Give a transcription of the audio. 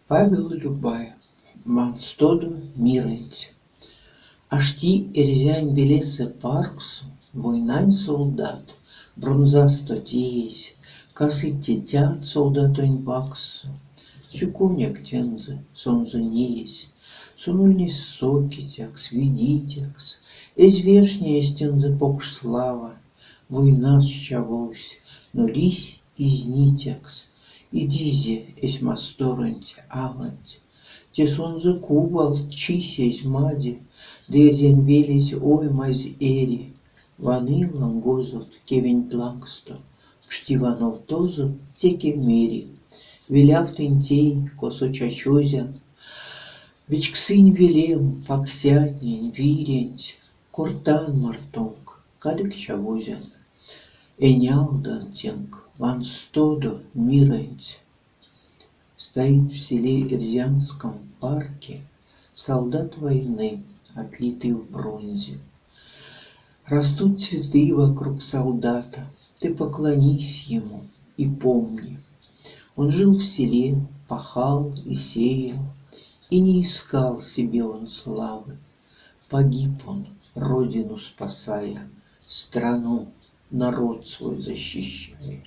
Павел Любаев. Ванстодо мирэнть. Ашти эрзянь велесэ парксо войнань солдат, бронзасто теезь, касыть цецят солдатонть вакссо. Сюконяк тензэ, сонзэ неезь. Сон ульнесь сокицякс, видицякс, эзь вешне эстензэ покш слава, войнас чавовсь, но лиссь изницякс, идизе эсь масторонть-аванть. Те сонзэ кувалт чись эзь маде, ды эрзянь велесь оймазь эри, ваны лангозот кевенть лангсто, пшти вановтозо теке мери: "Велявтынь тей, косо чачозян, вечксынь велем, паксятнень, виренть, кортан мартонк, кадык чавозян, энялдан тенк: ванстодо мирэнть". Стоит в селе Эрзянском парке солдат войны, отлитый в бронзе. Растут цветы вокруг солдата, ты поклонись ему и помни. Он жил в селе, пахал и сеял, и не искал себе он славы. Погиб он, родину спасая, страну, народ свой защищая.